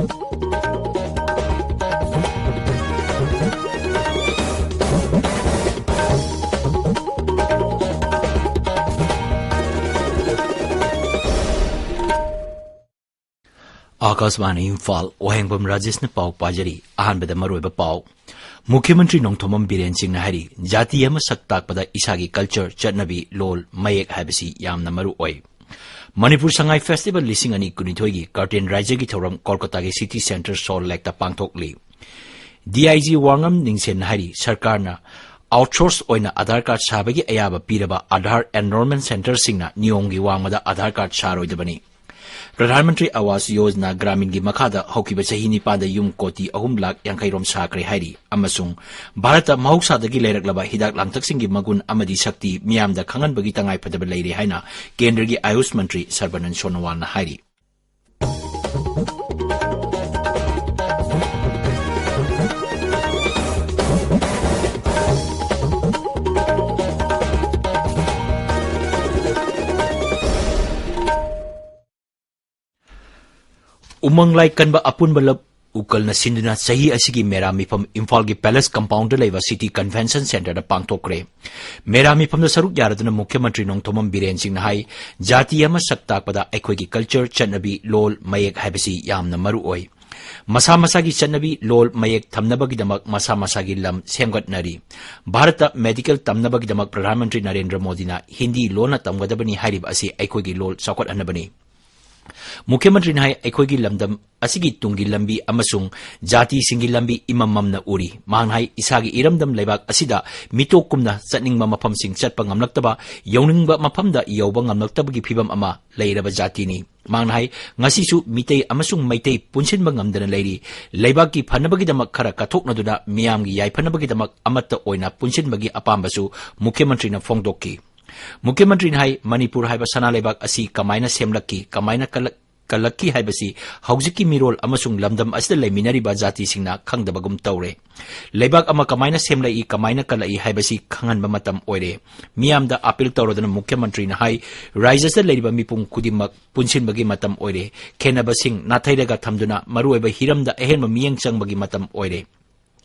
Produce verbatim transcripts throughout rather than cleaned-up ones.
ꯑꯥꯀꯥꯁꯕꯥꯅꯤ ꯏꯝꯐꯥꯜ, ꯋꯥꯍꯦꯡꯕꯝ ꯔꯥꯖꯦꯁꯅ ꯄꯥꯎ ꯄꯥꯖꯔꯤ꯫ ꯑꯍꯥꯟꯕꯗ ꯃꯔꯨꯑꯣꯏꯕ ꯄꯥꯎ꯫ ꯃꯨꯈ꯭ꯌ ꯃꯟꯇ꯭ꯔꯤ ꯅꯣꯡꯊꯣꯝꯕꯝ ꯕꯤꯔꯦꯟ ꯁꯤꯡꯅ ꯍꯥꯏꯔꯤ, ꯖꯥꯇꯤ ꯑꯃ ꯁꯛ ꯇꯥꯛꯄꯗ ꯏꯁꯥꯒꯤ ꯀꯜꯆꯔ, ꯆꯠꯅꯕꯤ, ꯂꯣꯜ, ꯃꯌꯦꯛ ꯍꯥꯏꯕꯁꯤ ꯌꯥꯝꯅ ꯃꯔꯨ ꯑꯣꯏ꯫ ꯃꯅꯤꯄꯨꯔ ꯁꯉꯥꯏ ꯐꯦꯁꯇꯤꯚꯦꯜ ꯂꯤꯁꯤꯡ ꯑꯅꯤ ꯀꯨꯟꯅꯤꯊꯣꯏꯒꯤ ꯀꯔꯇꯦꯟ ꯔꯥꯏꯖꯒꯤ ꯊꯧꯔꯝ ꯀꯣꯜꯀꯇꯥꯒꯤ ꯁꯤꯇꯤ ꯁꯦꯟꯇꯔ ꯁꯣꯜ ꯂꯦꯛꯇ ꯄꯥꯡꯊꯣꯛꯂꯤ꯫ ꯗꯤ ꯑꯥꯏ ꯖꯤ ꯋꯥꯉꯝ ꯅꯤꯡꯁꯦꯟꯅ ꯍꯥꯏꯔꯤ, ꯁꯔꯀꯥꯔꯅ ꯑꯥꯎꯠꯁꯣꯔꯁ ꯑꯣꯏꯅ ꯑꯥꯙꯥꯔ ꯀꯥꯔꯗ ꯁꯥꯕꯒꯤ ꯑꯌꯥꯕ ꯄꯤꯔꯕ ꯑꯥꯙꯥꯔ ꯑꯦꯟꯔꯣꯜꯃꯦꯟ ꯁꯦꯟꯇꯔꯁꯤꯡꯅ ꯅꯤꯌꯣꯝꯒꯤ ꯋꯥꯡꯃꯗ ꯑꯥꯙꯥꯔ ꯀꯥꯔꯗ ꯁꯥꯔꯣꯏꯗꯕꯅꯤ꯫ ꯄ꯭ꯔꯙꯥꯟ ꯃꯟꯇ꯭ꯔꯤ ꯑꯥꯋꯥꯁ ꯌꯣꯖꯅꯥ ꯒ꯭ꯔꯥꯃꯤꯟꯒꯤ ꯃꯈꯥꯗ ꯍꯧꯈꯤꯕ ꯆꯍꯤ ꯅꯤꯄꯥꯟꯗ ꯌꯨꯝ ꯀꯣꯇꯤ ꯑꯍꯨꯝ ꯂꯥꯈ ꯌꯥꯡꯈꯩ ꯔꯣꯝ ꯁꯥꯈ꯭ꯔꯦ ꯍꯥꯏꯔꯤ ꯑꯃꯁꯨꯡ ꯚꯥꯔꯠꯇ ꯃꯍꯧꯁꯥꯗꯒꯤ ꯂꯩꯔꯛꯂꯕ ꯍꯤꯗꯥꯛ ꯂꯥꯡꯊꯛꯁꯤꯡꯒꯤ ꯃꯒꯨꯟ ꯑꯃꯗꯤ ꯁꯛꯇꯤ ꯃꯤꯌꯥꯝꯗ ꯈꯪꯍꯟꯕꯒꯤ ꯇꯉꯥꯏꯐꯗꯕ ꯂꯩꯔꯦ ꯍꯥꯏꯅ ꯀꯦꯟꯗ꯭ꯔꯒꯤ ꯑꯥꯌꯨꯁ ꯃꯟꯇ꯭ꯔꯤ ꯁꯔꯕꯥꯅꯟꯗ ꯁꯣꯅꯣꯋꯥꯜꯅ ꯍꯥꯏꯔꯤ꯫ ꯎꯃꯪ ꯂꯥꯏ ꯀꯟꯕ ꯑꯄꯨꯟꯕ ꯂꯞ ꯎꯀꯜꯅ ꯁꯤꯟꯗꯨꯅ ꯆꯍꯤ ꯑꯁꯤꯒꯤ ꯃꯦꯔꯥ ꯃꯤꯐꯝ ꯏꯝꯐꯥꯜꯒꯤ ꯄꯦꯂꯦꯁ ꯀꯝꯄꯥꯎꯟꯗ ꯂꯩꯕ ꯁꯤꯇꯤ ꯀꯟꯚꯦꯟꯁꯟ ꯁꯦꯟꯇꯔꯗ ꯄꯥꯡꯊꯣꯛꯈ꯭ꯔꯦ꯫ ꯃꯦꯔꯥ ꯃꯤꯐꯝꯗ ꯁꯔꯨꯛ ꯌꯥꯔꯗꯨꯅ ꯃꯨꯈ꯭ꯌ ꯃꯟꯇ꯭ꯔꯤ ꯅꯣꯡꯊꯣꯝꯕꯝ ꯕꯤꯔꯦꯟ ꯁꯤꯡꯅ ꯍꯥꯏ, ꯖꯥꯇꯤ ꯑꯃ ꯁꯛ ꯇꯥꯛꯄꯗ ꯑꯩꯈꯣꯏꯒꯤ ꯀꯜꯆꯔ, ꯆꯠꯅꯕꯤ, ꯂꯣꯜ, ꯃꯌꯦꯛ ꯍꯥꯏꯕꯁꯤ ꯌꯥꯝꯅ ꯃꯔꯨ ꯑꯣꯏ꯫ ꯃꯁꯥ ꯃꯁꯥꯒꯤ ꯆꯠꯅꯕꯤ, ꯂꯣꯜ, ꯃꯌꯦꯛ ꯊꯝꯅꯕꯒꯤꯗꯃꯛ ꯃꯁꯥ ꯃꯁꯥꯒꯤ ꯂꯝ ꯁꯦꯝꯒꯠꯅꯔꯤ꯫ ꯚꯥꯔꯠꯇ ꯃꯦꯗꯤꯀꯦꯜ ꯇꯝꯅꯕꯒꯤꯗꯃꯛ ꯄ꯭ꯔꯙꯥꯟ ꯃꯟꯇ꯭ꯔꯤ ꯅꯔꯦꯟꯗ꯭ꯔ ꯃꯣꯗꯤꯅ ꯍꯤꯟꯗꯤ ꯂꯣꯟꯅ ꯇꯝꯒꯗꯕꯅꯤ ꯍꯥꯏꯔꯤꯕ ꯑꯁꯤ ꯑꯩꯈꯣꯏꯒꯤ ꯂꯣꯜ ꯆꯥꯎꯈꯠꯍꯟꯅꯕꯅꯤ꯫ ꯃꯨꯈ꯭ꯌ ꯃꯟꯇ꯭ꯔꯤꯅ ꯍꯥꯏ, ꯑꯩꯈꯣꯏꯒꯤ ꯂꯝꯗꯝ ꯑꯁꯤꯒꯤ ꯇꯨꯡꯒꯤ ꯂꯝꯕꯤ ꯑꯃꯁꯨꯡ ꯖꯥꯇꯤꯁꯤꯡꯒꯤ ꯂꯝꯕꯤ ꯏꯃꯝ ꯃꯝꯅ ꯎꯔꯤ꯫ ꯃꯍꯥꯛꯅ ꯍꯥꯏ, ꯏꯁꯥꯒꯤ ꯏꯔꯝꯗꯝ ꯂꯩꯕꯥꯛ ꯑꯁꯤꯗ ꯃꯤꯇꯣꯞ ꯀꯨꯝꯅ ꯆꯠꯅꯤꯡꯕ ꯃꯐꯝꯁꯤꯡ ꯆꯠꯄ ꯉꯝꯂꯛꯇꯕ, ꯌꯧꯅꯤꯡꯕ ꯃꯐꯝꯗ ꯌꯧꯕ ꯉꯝꯂꯛꯇꯕꯒꯤ ꯐꯤꯚꯝ ꯑꯃ ꯂꯩꯔꯕ ꯖꯥꯇꯤꯅꯤ꯫ ꯃꯍꯥꯛꯅ ꯍꯥꯏ, ꯉꯁꯤꯁꯨ ꯃꯤꯇꯩ ꯑꯃꯁꯨꯡ ꯃꯩꯇꯩ ꯄꯨꯟꯁꯤꯟꯕ ꯉꯝꯗꯅ ꯂꯩꯔꯤ꯫ ꯂꯩꯕꯥꯛꯀꯤ ꯐꯅꯕꯒꯤꯗꯃꯛ ꯈꯔ ꯀꯠꯊꯣꯛꯅꯗꯨꯅ ꯃꯤꯌꯥꯝꯒꯤ ꯌꯥꯏꯐꯅꯕꯒꯤꯗꯃꯛ ꯑꯃꯠꯇ ꯑꯣꯏꯅ ꯄꯨꯟꯁꯤꯟꯕꯒꯤ ꯑꯄꯥꯝꯕꯁꯨ ꯃꯨꯈ꯭ꯌ ꯃꯟꯇ꯭ꯔꯤꯅ ꯐꯣꯡꯗꯣꯛꯈꯤ꯫ ꯃꯨꯈ꯭ꯌ ꯃꯟꯇ꯭ꯔꯤꯅ ꯍꯥꯏ, ꯃꯅꯤꯄꯨꯔ ꯍꯥꯏꯕ ꯁꯅꯥ ꯂꯩꯕꯥꯛ ꯑꯁꯤ ꯀꯃꯥꯏꯅ ꯁꯦꯝꯂꯛꯈꯤ, ꯀꯃꯥꯏꯅ ꯀꯜꯂꯛ-, ꯀꯜꯂꯛꯈꯤ ꯍꯥꯏꯕꯁꯤ ꯍꯧꯖꯤꯛꯀꯤ ꯃꯤꯔꯣꯜ ꯑꯃꯁꯨꯡ ꯂꯝꯗꯝ ꯑꯁꯤꯗ ꯂꯩꯃꯤꯟꯅꯔꯤꯕ ꯖꯥꯇꯤꯁꯤꯡꯅ ꯈꯪꯗꯕꯒꯨꯝ ꯇꯧꯔꯦ꯫ ꯂꯩꯕꯥꯛ ꯑꯃ ꯀꯃꯥꯏꯅ ꯁꯦꯝꯂꯛꯏ, ꯀꯃꯥꯏꯅ ꯀꯜꯂꯛꯏ ꯍꯥꯏꯕꯁꯤ ꯈꯪꯍꯟꯕ ꯃꯇꯝ ꯑꯣꯏꯔꯦ꯫ ꯃꯤꯌꯥꯝꯗ ꯑꯥꯄꯤꯜ ꯇꯧꯔꯗꯨꯅ ꯃꯨꯈ꯭ꯌ ꯃꯟꯇ꯭ꯔꯤꯅ ꯍꯥꯏ, ꯔꯥꯏꯖ꯭ꯌꯗ ꯂꯩꯔꯤꯕ ꯃꯤꯄꯨꯝ ꯈꯨꯗꯤꯡꯃꯛ ꯄꯨꯟꯁꯤꯟꯕꯒꯤ ꯃꯇꯝ ꯑꯣꯏꯔꯦ꯫ ꯈꯦꯟꯅꯕꯁꯤꯡ ꯅꯥꯊꯩꯔꯒ ꯊꯝꯗꯨꯅ ꯃꯔꯨꯑꯣꯏꯕ ꯍꯤꯔꯝꯗ ꯑꯍꯦꯟꯕ ꯃꯤꯠꯌꯦꯡ ꯆꯪꯕꯒꯤ ꯃꯇꯝ ꯑꯣꯏꯔꯦ꯫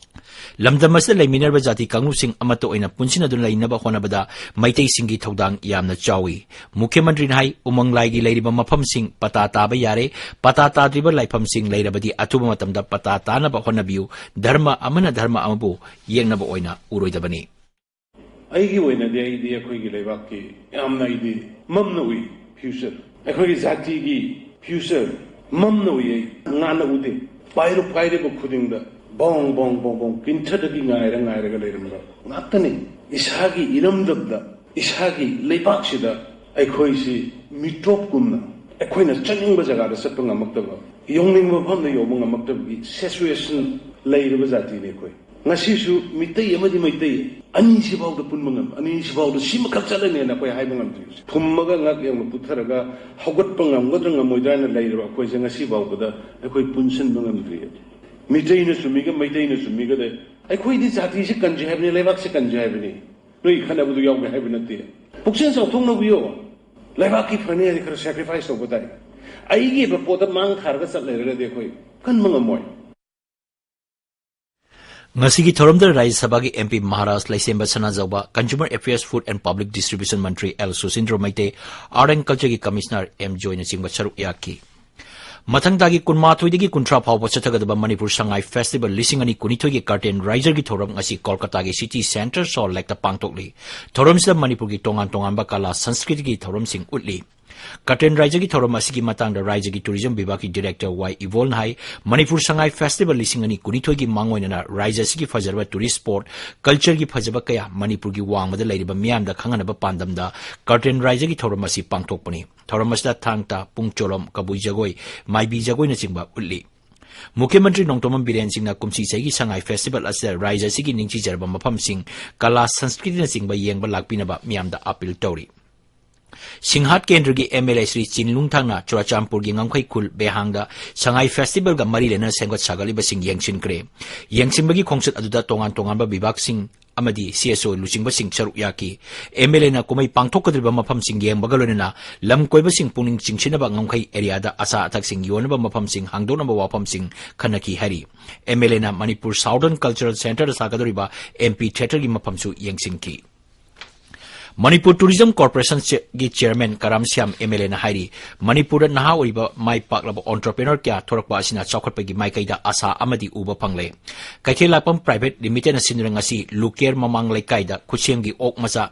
ꯂꯝꯗꯝ ꯑꯁꯤꯗ ꯂꯩꯃꯤꯟꯅꯔꯤꯕ ꯖꯥꯇꯤ ꯀꯥꯡꯂꯨꯞꯁꯤꯡ ꯑꯃꯠꯇ ꯑꯣꯏꯅ ꯄꯨꯟꯁꯤꯟꯅꯗꯨꯅ ꯂꯩꯅꯕ ꯍꯣꯠꯅꯕꯗ ꯃꯩꯇꯩꯁꯤꯡꯒꯤ ꯊꯧꯗꯥꯡ ꯌꯥꯝꯅ ꯆꯥꯎꯏ꯫ ꯃꯨꯈ꯭ꯌ ꯃꯟꯇ꯭ꯔꯤꯅ ꯍꯥꯏ, ꯎꯃꯪ ꯂꯥꯏꯒꯤ ꯂꯩꯔꯤꯕ ꯃꯐꯝꯁꯤꯡ ꯄꯇꯥ ꯇꯥꯕ ꯌꯥꯔꯦ꯫ ꯄꯇꯥ ꯇꯥꯗ꯭ꯔꯤꯕ ꯂꯥꯏꯐꯝꯁꯤꯡ ꯂꯩꯔꯕꯗꯤ ꯑꯊꯨꯕ ꯃꯇꯝꯗ ꯄꯇꯥ ꯇꯥꯅꯕ ꯍꯣꯠꯅꯕꯤꯌꯨ꯫ ꯙꯔꯃ ꯑꯃꯅ ꯙꯔꯃ ꯑꯃꯕꯨ ꯌꯦꯛꯅꯕ ꯑꯣꯏꯅ ꯎꯔꯣꯏꯗꯕꯅꯤ꯫ ꯑꯩꯒꯤ ꯑꯣꯏꯅꯗꯤ ꯑꯩꯗꯤ ꯑꯩꯈꯣꯏꯒꯤ ꯂꯩꯕꯥꯛꯀꯤ ꯌꯥꯝꯅ ꯑꯩꯗꯤ ꯃꯝꯅ ꯎꯏ future꯫ ꯑꯩꯈꯣꯏꯒꯤ ꯖꯥꯇꯤꯒꯤ future ꯃꯝꯅ ꯎꯏ ꯑꯩ, ꯉꯥꯟꯅ ꯎꯗꯦ꯫ ꯄꯥꯏꯔꯨ ꯄꯥꯏꯔꯤꯕ ꯈꯨꯗꯤꯡꯗ ꯕꯣꯡ ꯕꯣꯡ ꯕꯣꯡ ꯕꯣꯡ ꯀꯤꯟꯊꯗꯒꯤ ꯉꯥꯏꯔ ꯉꯥꯏꯔꯒ ꯂꯩꯔꯝꯕ ꯉꯥꯛꯇꯅꯤ꯫ ꯏꯁꯥꯒꯤ ꯏꯔꯝꯗꯝꯗ, ꯏꯁꯥꯒꯤ ꯂꯩꯕꯥꯛꯁꯤꯗ ꯑꯩꯈꯣꯏꯁꯤ ꯃꯤꯇꯣꯞꯀꯨꯝꯅ ꯑꯩꯈꯣꯏꯅ ꯆꯠꯅꯤꯡꯕ ꯖꯒꯥꯗ ꯆꯠꯄ ꯉꯝꯃꯛꯇꯕ, ꯌꯧꯅꯤꯡꯕ ꯃꯐꯝꯗ ꯌꯧꯕ ꯉꯝꯃꯛꯇꯕꯒꯤ situation ꯂꯩꯔꯕ ꯖꯥꯇꯤꯅꯤ ꯑꯩꯈꯣꯏ꯫ ꯉꯁꯤꯁꯨ ꯃꯤꯇꯩ ꯑꯃꯗꯤ ꯃꯩꯇꯩ ꯑꯅꯤꯁꯤꯐꯥꯎꯗ ꯄꯨꯟꯕ ꯉꯝ-, ꯑꯅꯤꯁꯤꯐꯥꯎꯗ ꯁꯤꯃꯈꯛ ꯆꯠꯂꯅꯤꯅ ꯑꯩꯈꯣꯏ ꯍꯥꯏꯕ ꯉꯝꯗ꯭ꯔꯤ꯫ ꯐꯨꯝꯃꯒ ꯉꯛ ꯌꯧꯅ ꯄꯨꯊꯔꯒ ꯍꯧꯒꯠꯄ ꯉꯝꯒꯗ꯭ꯔꯥ ꯉꯝꯃꯣꯏꯗ꯭ꯔꯥ ꯍꯥꯏꯅ ꯂꯩꯔꯕ ꯑꯩꯈꯣꯏꯁꯦ ꯉꯁꯤꯐꯥꯎꯕꯗ ꯑꯩꯈꯣꯏ ꯄꯨꯟꯁꯤꯟꯕ ꯉꯝꯗ꯭ꯔꯤ꯫ ꯃꯤꯇꯩꯅ ꯆꯨꯝꯃꯤꯒ ꯃꯩꯇꯩꯅ ꯆꯨꯝꯃꯤꯒꯗ ꯑꯩꯈꯣꯏꯗꯤ ꯖꯥꯇꯤꯁꯤ ꯀꯟꯖꯩ ꯍꯥꯏꯕꯅꯤ, ꯂꯩꯕꯥꯛꯁꯤ ꯀꯟꯖꯩ ꯍꯥꯏꯕꯅꯤ꯫ ꯅꯣꯏ ꯈꯠꯅꯕꯗꯨ ꯌꯥꯎꯒꯦ ꯍꯥꯏꯕ ꯅꯠꯇꯦ꯫ ꯄꯨꯛꯆꯦꯜ ꯆꯥꯎꯊꯣꯛꯅꯕꯤꯌꯣ꯫ ꯂꯩꯕꯥꯛꯀꯤ ꯐꯅꯤ ꯍꯥꯏꯗꯤ ꯈꯔ sacrifice ꯇꯧꯕ ꯇꯥꯏ꯫ ꯑꯩꯒꯤ ꯑꯣꯏꯕ ꯄꯣꯠꯇ ꯃꯥꯡ ꯊꯥꯔꯒ ꯆꯠ ꯂꯩꯔꯒꯗꯤ ꯑꯩꯈꯣꯏ ꯀꯟꯕ ꯉꯝꯃꯣꯏ꯫ ꯉꯁꯤꯒꯤ ꯊꯧꯔꯝꯗ ꯔꯥꯖ꯭ꯌ ꯁꯚꯥꯒꯤ MP Maharaj Leishemba Sanajaoba, Consumer Affairs, Food and Public Distribution ꯃꯟꯇ꯭ꯔꯤ L Susindro Meitei, Art and Cultureꯒꯤ Commissioner ꯑꯦꯝ ꯖꯣꯏꯅꯆꯤꯡꯕ ꯁꯔꯨꯛ ꯌꯥꯈꯤ꯫ ꯃꯊꯪ ꯊꯥꯒꯤ ꯀꯨꯟꯃꯥꯊꯣꯏꯗꯒꯤ ꯀꯨꯟꯊ꯭ꯔꯥ ꯐꯥꯎꯕ ꯆꯠꯊꯒꯗꯕ ꯃꯅꯤꯄꯨꯔ ꯁꯉꯥꯏ ꯐꯦꯁꯇꯤꯚꯦꯜ ꯂꯤꯁꯤꯡ ꯑꯅꯤ ꯀꯨꯟꯅꯤꯊꯣꯏꯒꯤ curtain raiserꯒꯤ ꯊꯧꯔꯝ ꯉꯁꯤ ꯀꯣꯜꯀꯇꯥꯒꯤ City Centre Salt Lakeꯇ ꯄꯥꯡꯊꯣꯛꯂꯤ꯫ ꯊꯧꯔꯝꯁꯤꯗ ꯃꯅꯤꯄꯨꯔꯒꯤ ꯇꯣꯉꯥꯟ ꯇꯣꯉꯥꯟꯕ ꯀꯂꯥ ꯁꯪꯁꯀ꯭ꯔꯤꯇꯤꯒꯤ ꯊꯧꯔꯝꯁꯤꯡ ꯎꯠꯂꯤ꯫ Curtain raiserꯒꯤ ꯊꯧꯔꯝ ꯑꯁꯤꯒꯤ ꯃꯇꯥꯡꯗ ꯔꯥꯖ꯭ꯌꯒꯤ tourism ꯕꯤꯚꯥꯒꯀꯤ director ꯋꯥꯏ ꯏꯕꯣꯜꯅ ꯍꯥꯏ, ꯃꯅꯤꯄꯨꯔ ꯁꯉꯥꯏ ꯐꯦꯁꯇꯤꯚꯦꯜ ꯂꯤꯁꯤꯡ ꯑꯅꯤ ꯀꯨꯟꯅꯤꯊꯣꯏꯒꯤ ꯃꯥꯡꯑꯣꯏꯅꯅ ꯔꯥꯖ꯭ꯌ ꯑꯁꯤꯒꯤ ꯐꯖꯔꯕ tourist spot, cultureꯒꯤ ꯐꯖꯕ ꯀꯌꯥ ꯃꯅꯤꯄꯨꯔꯒꯤ ꯋꯥꯡꯃꯗ ꯂꯩꯔꯤꯕ ꯃꯤꯌꯥꯝꯗ ꯈꯪꯍꯟꯅꯕ ꯄꯥꯟꯗꯝꯗ curtain raiserꯒꯤ ꯊꯧꯔꯝ ꯑꯁꯤ ꯄꯥꯡꯊꯣꯛꯄꯅꯤ꯫ ꯊꯧꯔꯝ ꯑꯁꯤꯗ ꯊꯥꯡ ꯇꯥ, ꯄꯨꯡ ꯆꯣꯂꯣꯝ, ꯀꯕꯨꯏ ꯖꯒꯣꯏ, ꯃꯥꯏꯕꯤ ꯖꯒꯣꯏꯅꯆꯤꯡꯕ ꯎꯠꯂꯤ꯫ ꯃꯨꯈ꯭ꯌ ꯃꯟꯇ꯭ꯔꯤ ꯅꯣꯡꯊꯣꯝꯕꯝ ꯕꯤꯔꯦꯟ ꯁꯤꯡꯅ ꯀꯨꯝꯁꯤ ꯆꯍꯤꯒꯤ ꯁꯉꯥꯏ ꯐꯦꯁꯇꯤꯚꯦꯜ ꯑꯁꯤꯗ ꯔꯥꯖ꯭ꯌ ꯑꯁꯤꯒꯤ ꯅꯤꯡꯊꯤꯖꯔꯕ ꯃꯐꯝꯁꯤꯡ, ꯀꯂꯥ, ꯁꯪꯁꯀ꯭ꯔꯤꯇꯤꯅꯆꯤꯡꯕ ꯌꯦꯡꯕ ꯂꯥꯛꯄꯤꯅꯕ ꯃꯤꯌꯥꯝꯗ ꯑꯥꯄꯤꯜ ꯇꯧꯔꯤ꯫ ꯁꯤꯡꯍꯥꯠ ꯀꯦꯟꯗ꯭ꯔꯒꯤ ꯑꯦꯝ ꯑꯦꯜ ꯑꯦ ꯁ꯭ꯔꯤ ꯆꯤꯟꯂꯨꯡ ꯊꯥꯡꯅ ꯆꯨꯔꯥꯆꯥꯟꯄꯨꯔꯒꯤ ꯉꯝꯈꯩ ꯈꯨꯜ ꯕꯦꯍꯥꯡꯗ ꯁꯉꯥꯏ ꯐꯦꯁꯇꯤꯚꯦꯜꯒ ꯃꯔꯤ ꯂꯩꯅꯅ ꯁꯦꯝꯒꯠ ꯁꯥꯒꯠꯂꯤꯕꯁꯤꯡ ꯌꯦꯡꯁꯤꯟꯈ꯭ꯔꯦ꯫ ꯌꯦꯡꯁꯤꯟꯕꯒꯤ ꯈꯣꯡꯆꯠ ꯑꯗꯨꯗ ꯇꯣꯉꯥꯟ ꯇꯣꯉꯥꯟꯕ ꯕꯤꯚꯥꯒꯁꯤꯡ ꯑꯃꯗꯤ ꯁꯤ ꯑꯦꯁ ꯑꯣ ꯂꯨꯆꯤꯡꯕꯁꯤꯡ ꯁꯔꯨꯛ ꯌꯥꯈꯤ꯫ ꯑꯦꯝ ꯑꯦꯜ ꯑꯦꯅ ꯀꯨꯝꯍꯩ ꯄꯥꯡꯊꯣꯛꯀꯗꯧꯔꯤꯕ ꯃꯐꯝꯁꯤꯡ ꯌꯦꯡꯕꯒ ꯂꯣꯏꯅꯅ ꯂꯝ ꯀꯣꯏꯕꯁꯤꯡ ꯄꯨꯛꯅꯤꯡ ꯆꯤꯡꯁꯤꯟꯅꯕ ꯉꯝꯈꯩ ꯑꯦꯔꯤꯌꯥꯗ ꯑꯆꯥ ꯑꯊꯛꯁꯤꯡ ꯌꯣꯟꯅꯕ ꯃꯐꯝꯁꯤꯡ ꯍꯥꯡꯗꯣꯛꯅꯕ ꯋꯥꯐꯝꯁꯤꯡ ꯈꯟꯅꯈꯤ ꯍꯥꯏꯔꯤ꯫ ꯑꯦꯝ ꯑꯦꯜ ꯑꯦꯅ ꯃꯅꯤꯄꯨꯔ ꯁꯥꯎꯗꯔꯟ ꯀꯜꯆꯔꯦꯜ ꯁꯦꯟꯇꯔꯗ ꯁꯥꯒꯗꯧꯔꯤꯕ ꯑꯦꯝ ꯄꯤ ꯊꯤꯌꯦꯇꯔꯒꯤ ꯃꯐꯝꯁꯨ ꯌꯦꯡꯁꯤꯟꯈꯤ꯫ ꯃꯅꯤꯄꯨꯔ ꯇꯨꯔꯤꯖꯝ ꯀꯣꯔꯄꯣꯔꯦꯁꯟꯒꯤ ꯆꯤꯌꯔꯃꯦꯟ ꯀꯔꯥꯝ ꯁ꯭ꯌꯥꯝ ꯑꯦꯝ ꯑꯦꯜ ꯑꯦꯅ ꯍꯥꯏꯔꯤ, ꯃꯅꯤꯄꯨꯔꯗ ꯅꯍꯥ ꯑꯣꯏꯔꯤꯕ ꯃꯥꯏ ꯄꯥꯛꯂꯕ ꯑꯣꯟꯇꯔꯄ꯭ꯔꯦꯅꯔ ꯀꯌꯥ ꯊꯣꯔꯛꯄ ꯑꯁꯤꯅ ꯆꯥꯎꯈꯠꯄꯒꯤ ꯃꯥꯏꯀꯩꯗ ꯑꯁꯥ ꯑꯃꯗꯤ ꯎꯕ ꯐꯪꯂꯦ꯫ ꯀꯩꯊꯦꯜ ꯂꯥꯛꯄꯝ ꯄ꯭ꯔꯥꯏꯚꯦꯠ ꯂꯤꯃꯤꯇꯦꯗꯅ ꯁꯤꯟꯗꯨꯅ ꯉꯁꯤ ꯂꯨꯀꯦꯔ ꯃꯃꯥꯡ ꯂꯩꯀꯥꯏꯗ ꯈꯨꯠꯁꯦꯝꯒꯤ ꯑꯣꯛ ꯃꯆꯥ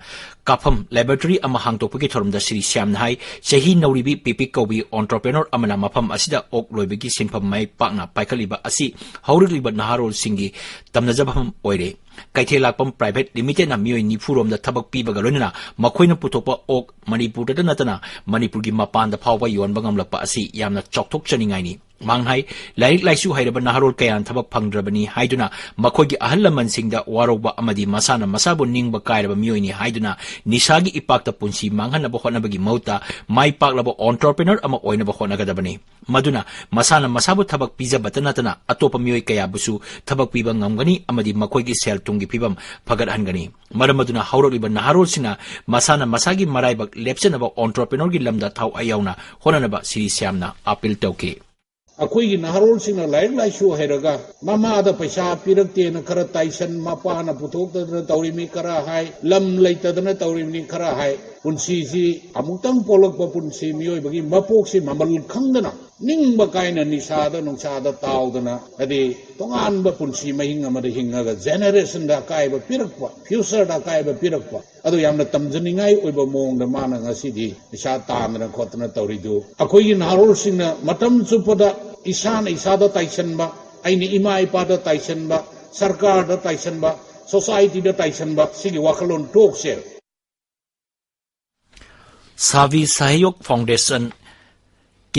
ꯀꯥꯞꯐꯝ ꯂꯦꯕꯣꯔꯦꯇꯔꯤ ꯑꯃ ꯍꯥꯡꯗꯣꯛꯄꯒꯤ ꯊꯧꯔꯝꯗ ꯁ꯭ꯔꯤ ꯁ꯭ꯌꯥꯝꯅ ꯍꯥꯏ, ꯆꯍꯤ ꯅꯧꯔꯤꯕꯤ ꯄꯤꯄꯤꯛ ꯀꯧꯕꯤ ꯑꯣꯟꯇꯔꯄ꯭ꯔꯦꯅꯔ ꯑꯃꯅ ꯃꯐꯝ ꯑꯁꯤꯗ ꯑꯣꯛ ꯂꯣꯏꯕꯒꯤ ꯁꯤꯟꯐꯝ ꯃꯥꯏ ꯄꯥꯛꯅ ꯄꯥꯏꯈꯠꯂꯤꯕ ꯑꯁꯤ ꯍꯧꯔꯛꯂꯤꯕ ꯅꯍꯥꯔꯣꯜꯁꯤꯡꯒꯤ ꯇꯝꯅꯖꯐꯝ ꯑꯣꯏꯔꯦ꯫ ꯀꯩꯊꯦꯜ ꯂꯥꯛꯄꯝ ꯄ꯭ꯔꯥꯏꯚꯦꯠ ꯂꯤꯃꯤꯇꯦꯗꯅ ꯃꯤꯑꯣꯏ ꯅꯤꯐꯨ ꯔꯣꯝꯗ ꯊꯕꯛ ꯄꯤꯕꯒ ꯂꯣꯏꯅꯅ ꯃꯈꯣꯏꯅ ꯄꯨꯊꯣꯛꯄ ꯑꯣꯛ ꯃꯅꯤꯄꯨꯔꯗꯇ ꯅꯠꯇꯅ ꯃꯅꯤꯄꯨꯔꯒꯤ ꯃꯄꯥꯟꯗ ꯐꯥꯎꯕ ꯌꯣꯟꯕ ꯉꯝꯂꯛꯄ ꯑꯁꯤ ꯌꯥꯝꯅ ꯆꯥꯎꯊꯣꯛꯆꯅꯤꯡꯉꯥꯏꯅꯤ꯫ ꯃꯍꯥꯛꯅ ꯍꯥꯏ, ꯂꯥꯏꯔꯤꯛ ꯂꯥꯏꯁꯨ ꯍꯩꯔꯕ ꯅꯍꯥꯔꯣꯜ ꯀꯌꯥꯅ ꯊꯕꯛ ꯐꯪꯗ꯭ꯔꯕꯅꯤ ꯍꯥꯏꯗꯨꯅ ꯃꯈꯣꯏꯒꯤ ꯑꯍꯜ ꯂꯃꯟꯁꯤꯡꯗ ꯋꯥꯔꯧꯕ ꯑꯃꯗꯤ ꯃꯁꯥꯅ ꯃꯁꯥꯕꯨ ꯅꯤꯡꯕ ꯀꯥꯏꯔꯕ ꯃꯤꯑꯣꯏꯅꯤ ꯍꯥꯏꯗꯨꯅ ꯅꯤꯁꯥꯒꯤ ꯏꯄꯥꯛꯇ ꯄꯨꯟꯁꯤ ꯃꯥꯡꯍꯟꯅꯕ ꯍꯣꯠꯅꯕꯒꯤ ꯃꯍꯨꯠꯇ ꯃꯥꯏ ꯄꯥꯛꯂꯕ ꯑꯣꯟꯇꯔꯄ꯭ꯔꯦꯅꯔ ꯑꯃ ꯑꯣꯏꯅꯕ ꯍꯣꯠꯅꯒꯗꯕꯅꯤ꯫ ꯃꯗꯨꯅ ꯃꯁꯥꯅ ꯃꯁꯥꯕꯨ ꯊꯕꯛ ꯄꯤꯖꯕꯇ ꯅꯠꯇꯅ ꯑꯇꯣꯞꯄ ꯃꯤꯑꯣꯏ ꯀꯌꯥꯕꯨꯁꯨ ꯊꯕꯛ ꯄꯤꯕ ꯉꯝꯒꯅꯤ ꯑꯃꯗꯤ ꯃꯈꯣꯏꯒꯤ ꯁꯦꯜ ꯊꯨꯝꯒꯤ ꯐꯤꯕꯝ ꯐꯒꯠꯍꯟꯒꯅꯤ꯫ ꯃꯔꯝ ꯑꯗꯨꯅ ꯍꯧꯔꯛꯂꯤꯕ ꯅꯍꯥꯔꯣꯜꯁꯤꯡꯅ ꯃꯁꯥꯅ ꯃꯁꯥꯒꯤ ꯃꯔꯥꯏꯕꯛ ꯂꯦꯞꯆꯅꯕ ꯑꯣꯟꯇꯔꯄ꯭ꯔꯦꯅꯔꯒꯤ ꯂꯝꯗ ꯊꯋꯥꯏ ꯌꯥꯎꯅ ꯍꯣꯠꯅꯅꯕ ꯁ꯭ꯔꯤ ꯁ꯭ꯌꯥꯝꯅ ꯑꯥꯄꯤꯜ ꯇꯧꯈꯤ꯫ ꯑꯩꯈꯣꯏꯒꯤ ꯅꯍꯥꯔꯣꯜꯁꯤꯡꯅ ꯂꯥꯏꯔꯤꯛ ꯂꯥꯏꯁꯨ ꯍꯩꯔꯒ ꯃꯃꯥꯗ ꯄꯩꯁꯥ ꯄꯤꯔꯛꯇꯦꯅ ꯈꯔ ꯇꯥꯏꯁꯟ, ꯃꯄꯥꯅ ꯄꯨꯊꯣꯛꯇꯗꯅ ꯇꯧꯔꯤꯕꯅꯤ ꯈꯔ ꯍꯥꯏ, ꯂꯝ ꯂꯩꯇꯗꯅ ꯇꯧꯔꯤꯕꯅꯤ ꯈꯔ ꯍꯥꯏ꯫ ꯄꯨꯟꯁꯤꯁꯤ ꯑꯃꯨꯛꯇꯪ ꯄꯣꯛꯂꯛꯄ ꯄꯨꯟꯁꯤ, ꯃꯤꯑꯣꯏꯕꯒꯤ ꯃꯄꯣꯛꯁꯤ ꯃꯃꯜ ꯈꯪꯗꯅ ꯅꯤꯡꯕ ꯀꯥꯏꯅ ꯅꯤꯁꯥꯗ ꯅꯨꯡꯁꯥꯗ ꯇꯥꯎꯗꯅ, ꯍꯥꯏꯗꯤ ꯇꯣꯉꯥꯟꯕ ꯄꯨꯟꯁꯤ ꯃꯍꯤꯡ ꯑꯃꯗ ꯍꯤꯡꯉꯒ ꯖꯦꯅꯦꯔꯦꯁꯟꯗ ꯑꯀꯥꯏꯕ ꯄꯤꯔꯛꯄ, ꯐ꯭ꯌꯨꯆꯔꯗ ꯑꯀꯥꯏꯕ ꯄꯤꯔꯛꯄ, ꯑꯗꯨ ꯌꯥꯝꯅ ꯇꯝꯖꯅꯤꯡꯉꯥꯏ ꯑꯣꯏꯕ ꯃꯑꯣꯡꯗ ꯃꯥꯅ ꯉꯁꯤꯗꯤ ꯄꯩꯁꯥ ꯇꯥꯟꯗꯅ ꯈꯣꯠꯇꯅ ꯇꯧꯔꯤꯗꯨ꯫ ꯑꯩꯈꯣꯏꯒꯤ ꯅꯍꯥꯔꯣꯜꯁꯤꯡꯅ ꯃꯇꯝ ꯆꯨꯞꯄꯗ ꯏꯁꯥꯅ ꯏꯁꯥꯗ ꯇꯥꯏꯁꯟꯕ, ꯑꯩꯅ ꯏꯃꯥ ꯏꯄꯥꯗ ꯇꯥꯏꯁꯟꯕ, ꯁꯔꯀꯥꯔꯗ ꯇꯥꯏꯁꯟꯕ, ꯁꯣꯁꯥꯏꯇꯤꯗ ꯇꯥꯏꯁꯟꯕ, ꯁꯤꯒꯤ ꯋꯥꯈꯜꯂꯣꯟ ꯇꯣꯛꯁꯦ꯫ ꯁꯥꯚꯤ Sahayog foundation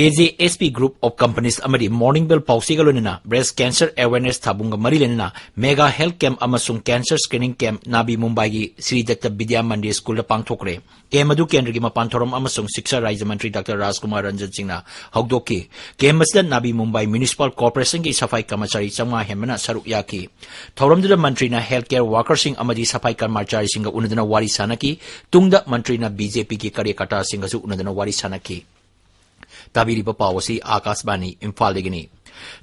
A J S P Group of Companies ꯑꯃꯗꯤ Morning Bell ꯄꯥꯎꯆꯦꯒ ꯂꯣꯏꯅꯅ Breast Cancer Awareness ꯊꯥꯕꯨꯡꯒ ꯃꯔꯤ ꯂꯩꯅꯅ Mega Health Camp ꯑꯃꯁꯨꯡ Cancer Screening Camp Navi Mumbaiꯒꯤ Shri ꯗꯠꯇ ꯕꯤꯗ꯭ꯌꯥ ꯃꯟꯗꯤꯔ ꯁ꯭ꯀꯨꯜꯗ ꯄꯥꯡꯊꯣꯛꯈ꯭ꯔꯦ꯫ ꯀꯦꯝ ꯑꯗꯨ ꯀꯦꯟꯗ꯭ꯔꯒꯤ ꯃꯄꯥꯟ ꯊꯧꯔꯝ ꯑꯃꯁꯨꯡ ꯁꯤꯛꯁꯥ ꯔꯥꯖ꯭ꯌ ꯃꯟꯇ꯭ꯔꯤ ꯗꯥꯛꯇꯔ ꯔꯥꯖꯀꯨꯃꯥꯔ ꯔꯟꯖꯟ ꯁꯤꯡꯅ ꯍꯧꯗꯣꯛꯈꯤ꯫ ꯀꯦꯝ ꯑꯁꯤꯗ ꯅꯥꯕꯤ ꯃꯨꯝꯕꯥꯏ ꯃ꯭ꯌꯨꯅꯤꯁꯤꯄꯥꯜ ꯀꯣꯔꯄꯣꯔꯦꯁꯟꯒꯤ ꯁꯐꯥꯏ ꯀꯔꯃꯆꯥꯔꯤ ꯆꯥꯝꯃꯉꯥ ꯍꯦꯟꯕꯅ ꯁꯔꯨꯛ ꯌꯥꯈꯤ꯫ ꯊꯧꯔꯝꯗꯨꯗ ꯃꯟꯇ꯭ꯔꯤꯅ ꯍꯦꯜꯊ ꯀꯦꯌꯔ ꯋꯥꯔꯀꯔꯁꯤꯡ ꯑꯃꯗꯤ ꯁꯐꯥꯏ ꯀꯔꯃꯆꯥꯔꯤꯁꯤꯡꯒ ꯎꯅꯗꯨꯅ ꯋꯥꯔꯤ ꯁꯥꯅꯈꯤ꯫ ꯇꯨꯡꯗ ꯃꯟꯇ꯭ꯔꯤꯅ ꯕꯤ ꯖꯦ ꯄꯤꯒꯤ ꯀꯥꯔꯌꯀꯔꯇꯥꯁꯤꯡꯒꯁꯨ ꯎꯅꯗꯨꯅ ꯋꯥꯔꯤ ꯁꯥꯅꯈꯤ꯫ ꯇꯥꯕꯤꯔꯤꯕ ꯄꯥꯎ ꯑꯁꯤ ꯑꯥꯀꯥꯁꯕꯥꯅꯤ ꯏꯝꯐꯥꯜꯗꯒꯤꯅꯤ꯫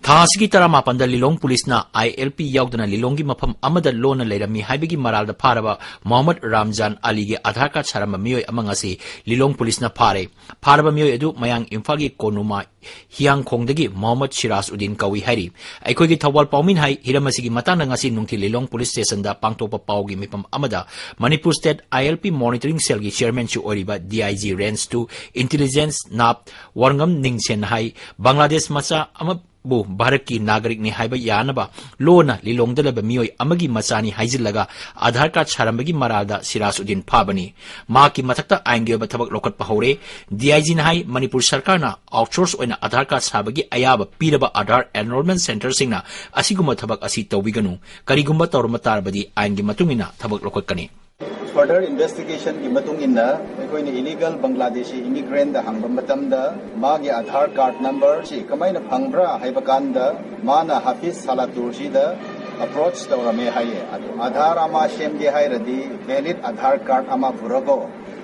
ꯊꯥ ꯑꯁꯤꯒꯤ ꯇꯔꯥꯃꯥꯄꯟꯗ ꯂꯤꯂꯣꯡ ꯄꯨꯂꯤꯁꯅ ꯑꯥꯏ ꯑꯦꯜ ꯄꯤ ꯌꯥꯎꯗꯅ ꯂꯤꯂꯣꯡꯒꯤ ꯃꯐꯝ ꯑꯃꯗ ꯂꯣꯟꯅ ꯂꯩꯔꯝꯃꯤ ꯍꯥꯏꯕꯒꯤ ꯃꯔꯥꯜꯗ ꯐꯥꯔꯕ ꯃꯣꯍꯝꯃꯗ ꯔꯥꯝꯖꯥꯟ ꯑꯂꯤꯒꯤ ꯑꯙꯥꯔ ꯀꯥꯔꯗ ꯁꯥꯔꯝꯕ ꯃꯤꯑꯣꯏ ꯑꯃ ꯉꯁꯤ ꯂꯤꯂꯣꯡ ꯄꯨꯂꯤꯁꯅ ꯐꯥꯔꯦ꯫ ꯐꯥꯔꯕ ꯃꯤꯑꯣꯏ ꯑꯗꯨ ꯃꯌꯥꯡ ꯏꯝꯐꯥꯜꯒꯤ ꯀꯣꯅꯨꯃꯥ ꯍꯤꯌꯥꯡꯈꯣꯡꯗꯒꯤ ꯃꯣꯍꯝꯃꯗ ꯁꯤꯔꯥꯖ ꯎꯗꯤꯟ ꯀꯧꯏ ꯍꯥꯏꯔꯤ꯫ ꯑꯩꯈꯣꯏꯒꯤ ꯊꯧꯕꯥꯜ ꯄꯥꯎꯃꯤꯅ ꯍꯥꯏ, ꯍꯤꯔꯝ ꯑꯁꯤꯒꯤ ꯃꯇꯥꯡꯗ ꯉꯁꯤ ꯅꯨꯡꯊꯤꯜ ꯂꯤꯂꯣꯡ ꯄꯨꯂꯤꯁ ꯁ꯭ꯇꯦꯁꯟꯗ ꯄꯥꯡꯊꯣꯛꯄ ꯄꯥꯎꯒꯤ ꯃꯤꯐꯝ ꯑꯃꯗ Manipur state I L P monitoring ꯁꯦꯜꯒꯤ ꯆꯤꯌꯔꯃꯦꯟꯁꯨ ꯑꯣꯏꯔꯤꯕ D I G range two intelligence ꯅꯥꯞ ꯋꯥꯔꯉꯝ ꯅꯤꯡꯁꯦꯟꯅ ꯍꯥꯏ, ꯕꯪꯒ꯭ꯂꯥꯗꯦꯁ ꯃꯆꯥ ꯑꯃꯕꯨ ꯚꯥꯔꯠꯀꯤ ꯅꯥꯒꯔꯤꯛꯅꯤ ꯍꯥꯏꯕ ꯌꯥꯅꯕ ꯂꯣꯟꯅ ꯂꯤꯂꯣꯡꯗ ꯂꯩꯕ ꯃꯤꯑꯣꯏ ꯑꯃꯒꯤ ꯃꯆꯥꯅꯤ ꯍꯥꯏꯖꯤꯜꯂꯒ ꯑꯙꯥꯔ ꯀꯥꯔꯗ ꯁꯥꯔꯝꯕꯒꯤ ꯃꯔꯥꯜꯗ ꯁꯤꯔꯥꯖ ꯎꯗꯤꯟ ꯐꯥꯕꯅꯤ꯫ ꯃꯍꯥꯛꯀꯤ ꯃꯊꯛꯇ ꯑꯥꯏꯟꯒꯤ ꯑꯣꯏꯕ ꯊꯕꯛ ꯂꯧꯈꯠꯄ ꯍꯧꯔꯦ꯫ ꯗꯤ ꯑꯥꯏ ꯖꯤꯅ ꯍꯥꯏ, ꯃꯅꯤꯄꯨꯔ ꯁꯔꯀꯥꯔꯅ ꯑꯥꯎꯠꯁꯣꯔꯁ ꯑꯣꯏꯅ ꯑꯙꯥꯔ ꯀꯥꯔꯗ ꯁꯥꯕꯒꯤ ꯑꯌꯥꯕ ꯄꯤꯔꯕ ꯑꯙꯥꯔ ꯑꯦꯟꯔꯣꯜꯃꯦꯟ ꯁꯦꯟꯇꯔꯁꯤꯡꯅ ꯑꯁꯤꯒꯨꯝꯕ ꯊꯕꯛ ꯑꯁꯤ ꯇꯧꯕꯤꯒꯅꯨ꯫ ꯀꯔꯤꯒꯨꯝꯕ ꯇꯧꯔꯝꯕ ꯇꯥꯔꯕꯗꯤ ꯑꯥꯏꯟꯒꯤ ꯃꯇꯨꯡ ꯏꯟꯅ ꯊꯕꯛ ꯂꯧꯈꯠꯀꯅꯤ꯫ Further investigationꯒꯤ ꯃꯇꯨꯡ ꯏꯟꯅ ꯑꯩꯈꯣꯏꯅ illegal Bangladeshi immigrantꯗ ꯍꯪꯕ ꯃꯇꯝꯗ ꯃꯥꯒꯤ ꯑꯙꯥꯔ ꯀꯥꯔꯗ ꯅꯝꯕꯔꯁꯤ ꯀꯃꯥꯏꯅ ꯐꯪꯕ꯭ꯔꯥ ꯍꯥꯏꯕ ꯀꯥꯟꯗ ꯃꯥꯅ ꯍꯥꯐꯤꯖ ꯁꯥꯂꯥꯇꯨꯔꯁꯤꯗ ꯑꯦꯄ꯭ꯔꯣꯆ ꯇꯧꯔꯝꯃꯦ ꯍꯥꯏꯌꯦ꯫ ꯑꯗꯨ ꯑꯙꯥꯔ ꯑꯃ ꯁꯦꯝꯒꯦ ꯍꯥꯏꯔꯗꯤ ꯚꯦꯂꯤꯗ ꯑꯙꯥꯔ ꯀꯥꯔꯗ ꯑꯃ ꯄꯨꯔꯛꯑꯣ꯫